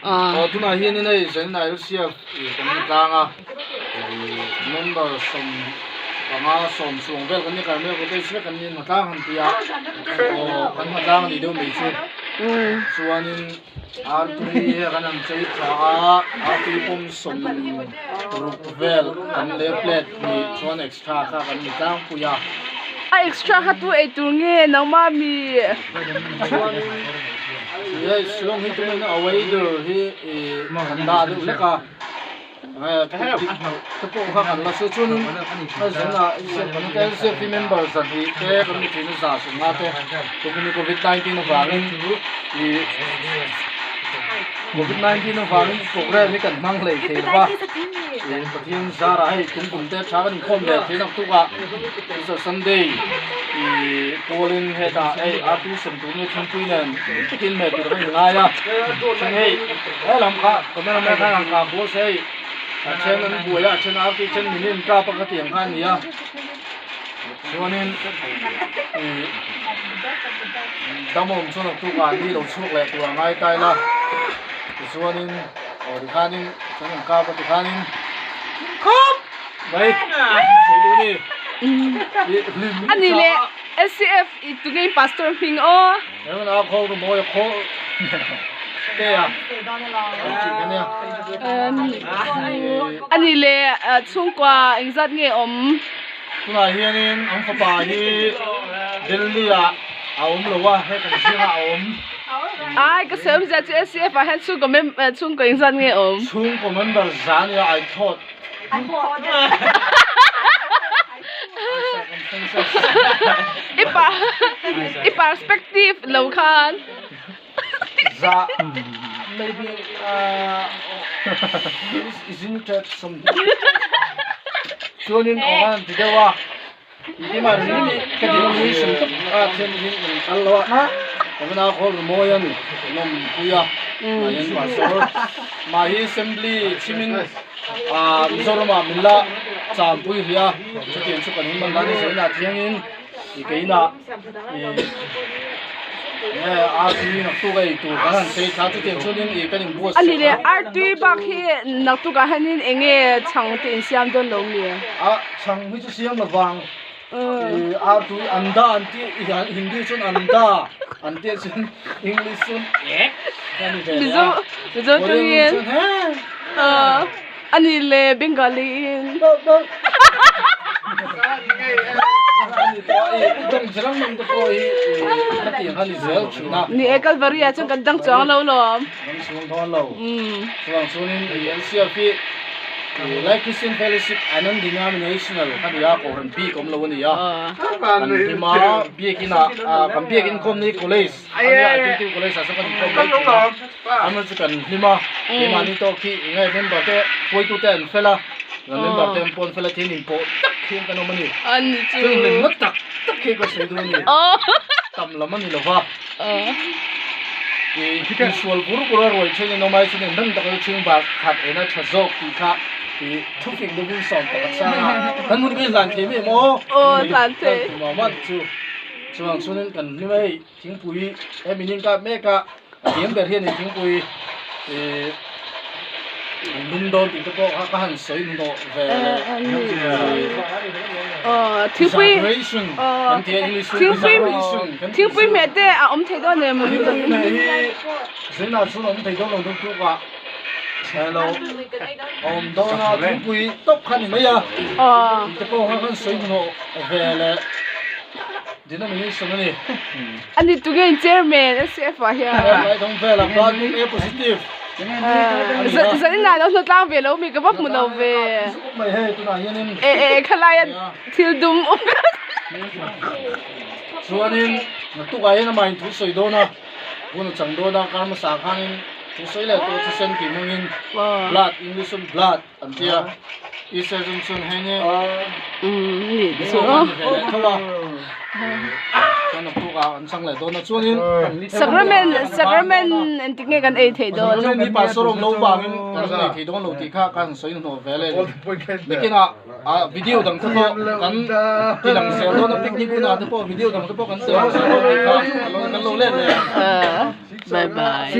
Aw tunah hianin hei Zanin LCF kan ni tlang a member 15 sawm chhung vel kan ni Carmel Cottage vek kan ni hna tlang han ti a aw kan hna tlang a nih deuh mai chu chuanin artui hi kan han chei tha a artui pawm 60 vel kan leh plate hnih chuan extra kha kan ni tlangpui a. A extra kha tu ei tur nge nangmah mi? Chuanin hei Shillong hi tumin a weather hi kan dah deuh hlek a te pawh kha kan la se chuanin a zenah LCF member zahnih te kan ni thin a za sawmnga te tukin covid 19 avangin ih covid 19 avangin program hi kan hmang hlei thei lo va ih Pathian zarah hei tum kum te tha kan inkhawm leh thei nak tukah Easter Sunday ih pawlin hetah hei artu sem tur nge thingpui nen takin hmeh tur kan inngai a chuan hei helam kha cameraman khan han kah kual se hei a then an buai a a then artui then min in kap a ka ti ang kha a ni a chuanin ih damawm chuan a tukah ni lo chhuak leh tur a ngai ta ila tichuanin aw tikhanin then an kap a tikhanin khawp mai sei duh a ni ih hlim A ni leh SCF i tunge pastor hming aw. A ni leh chhungkua engzat nge awm? Tunah hianin an fapa hi Delhi ah a awm lo a, hei kan zingah a awm. Ai ka sawi awmzia chu SCF ah hian chhungkaw chhungkaw engzat nge awm? Chhungkaw member za nia I thought. I pa i perspective lo khan. Za maybe isn't that some chuanin awm an ti deuh a tima ringin ka denomination tak a thian hi in kal lo a kamina khawl rimawi an nawm pui a mahni pastor mahhi assembly chhimin Mizoramah min la champui hle a chutiang chu kan inman dan a zainah thiangin ih keinah ih nge artui naktuk a ei tur kan han chei thla chutiang chuanin ih kan inbuatsaih a. A ni leh artui bak hi naktukah hianin eng nge chhang te insiam dawn lo mi? A chhang hi chu siam lo vang ih artui anda an tih Hindi chuan anda an tih chuan English chuan egg a ni ve leh a. Mizo tawngin a ni leh Bengali in. Ni e Kalvari ah chuan kan dang chuang lo lawm. Lai Christian Fellowship a non-denominational kha ni a, Kohhran bik awm lo a ni a. Kan hlim a, biakin ah kan biakin khawmna hi college a nia, IPT college ah sawn kan inkhawm mai thin a. Amah chu kan hlim a, keimahni tawk hi eng nge member te hruaitute an fel a, kan member te an pawn fel a thil inpawh tak hian kan awm a ni. Thil hlimna tak tak hi ka sawi duh a ni. Tam lam a ni lo va. Ih insual bur bur a ruai then in awm ai chuan inhnem taka chu chhing bak khat ena tha zawk tih kha ih thufing deuhin 11 sang a kan hun hi hlan thei mai maw? Hlan thei. Hlan thei chu. Chuvang chuanin kan hlim a hei thingpui he min inkap mek a a diam ber hian in thingpui ih an lum dawn tih te pawh kha ka han sawi hnawh ve leh exaggeration kan ti a English chu exaggeration kan tih chu Thingpui hmeh te a awm thei dawn em? Thingpui hmeh hi zainah chuan a awm thei dawn lo deuh tuk a hello a awm dawn a thingpui tawp kha a ni mai a tih te pawh kha ka han sawi hnawh ve leh. Denomination a ni. A ni tunge in chairman SCF ah hian. Lai dawng vel a blood group A positive. Zanin ah lo hnu tlang ve lo mi ka va hmu lo ve. Mai hei tunah hianin. E e khalai a thil dum awm. Chuanin naktukah hian amah in thu sawi dawn a hun a chang dawn a kar hmasa khanin thu sawi leh tawh thisen tih hmangin blood English in blood An ti a, Israel chung chuan hei nge ni chu chu an ti ve leh tho a. Chuan naktuk ah an chang leh dawn a chuanin Sacrament sacrament engtik nge kan ei thei dawn? Sacrament hi pastor awm lo vangin kan nei thei dawn lo tih kha ka han sawi hnawh ve le nikin ah ah video dang te pawh kan ti lang zel dawn a picnic hunah te pawh video dang te pawh kan ti lang zel dawn tih kha kan lo let leh ang. Bye bye.